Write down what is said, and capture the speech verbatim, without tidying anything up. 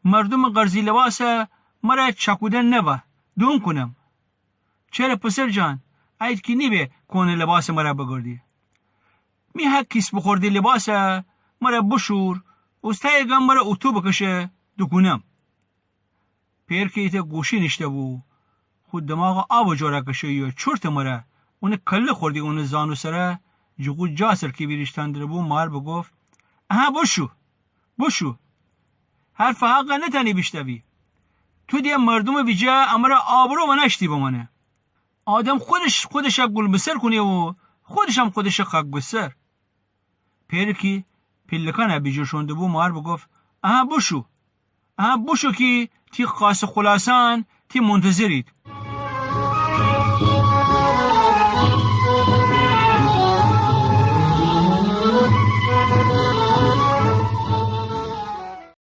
مردومٚ قرضی لباسَ مرَ چأکودن نوا، دون کونم. چره پسر جان، عید کی نیبه کونه لباسٚ مرَ بگردی. می هه کیس بخورده لباسَ مرَ بوشور، اوستایٚ گم مرَ اوتو بکشه دوکونم. پئر کی ایتأ گوشی نیشته‌بو، خو دماغَ آبٚ جورَ کشه‌یی و چورتٚ مرَ اونٚ کله خوردی اونٚ زانو سرَ، جٚه خو جا سر کی ویریشتن دره‌بو مار بوگفت: اهه، بوشو، بوشو. حرفٚ حقَ نتأنی بیشتوی. تو دِ مردومٚ ویجه امرَ آبرو ونأشتی بمأنه. آدم خودش خودشَ گول‌بسر کونه و خودشم خودشَ خاک‌بسر. پئر کی پیلکأنَ بیجیر شونده‌بو مار بوگفت: اهه، بوشو. اهه، بوشو کی تی خاصٚ خلاصأن تی منتظرید.